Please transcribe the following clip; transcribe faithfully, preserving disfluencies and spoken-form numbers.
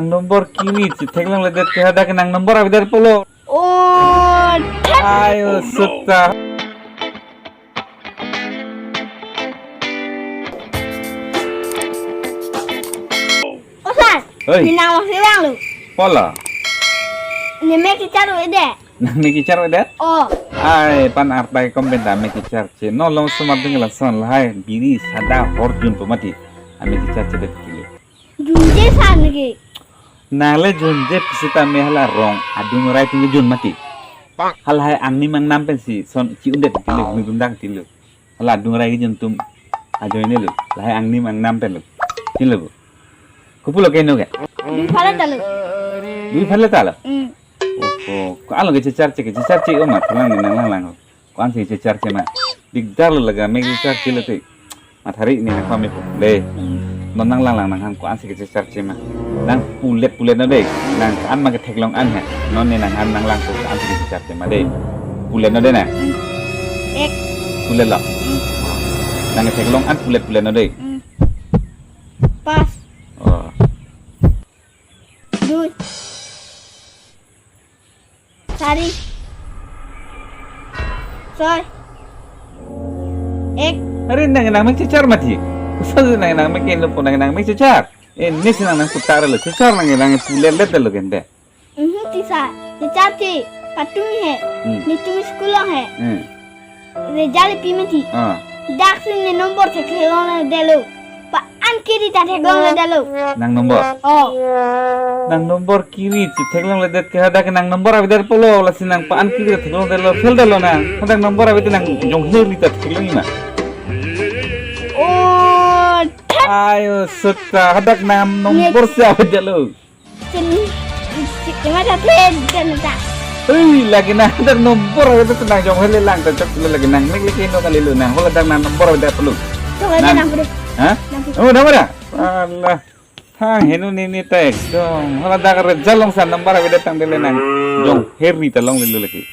Number kiri chetheklongledet ke hadak nang number avedet pulo. Oh, thet. Ayo, sutta. O sir, oi. Ne nang masih lang lo. Pola. Ne mek kecharvedet. Nang mek kecharvedet? Oh. Ai, pan arta ke kom penta mek kecharche. Non long sumar ding lason lahai biri sada horjun pemati. Amek kecharchedet kili. Junje san ke. Nang le junje pusita me hala rong adung rai tinggi jun mati. Halahai angnim angnam pensi son chi-undet tilo, nudundang tilo. Hala adung rai jun tum ajoine lo. Lahai angnim angnam pen lo. Tilo. Kopulo ke no ke? Dui phalet ta lo. Dui phalet ta lo? Hmm. Oho, ko-an lo kechecharche, kechecharche o ma, thalang ne nang langlang. Ko-ansi kechecharche ma. Dikdar lo laga mek kecharche lo te. Mathari ne nang pame pu. Le. Non nang langlang nang han ko-ansi kechecharche ma. Nang pulet pulet non de. Nang ko-an ma ketheklong an he. Non ne nang han nang lang ko-ansi kechecharche ma de. Pulet non de na. Ek. Pulet lo. Nang ketheklong an pulet pulet non de. Hmm. Pas. Oh. Dui. Sari. Soi. Ek. Are nang nang mek chechar mati. Usa nang nang mek ken lo po nang nang mek chechar. Eh, ne si nang nang putar lo chechar nang nang pulet let lo kende. Mhm, tisa. Checharche. Patum he. Hmm. Netum school along he. Hmm. Result pi mati. Ah. Dak si ne number theklongledetlo. Pa-an kiri ta theklongledetlo. Nang number? Oh. Nang number kiri chetheklongledet ke hadak nang number avedet pulo lasi nang pa-an kiri ta theklongledetlo, fail detlo nang. Hadak number avedet nang jongheri ta theklong ma. Oh, thet. Ayo, sutta hadak nang number si avedetlo. Sini, sini mata ten, ten ta. Hei, lake nang dak number avedet nang jongheri lang ta chok lo lake nang mek lake no kali lo nang. Hala dak nang number avedet pulo. Coba aja nang. Nang putus. Hah? Nang putus. Oh, nang mana? Alah. Thang henu ni ni ta ekdom. Hala dak result along si number avedet tangte le nang jongheri ta longle lo lake.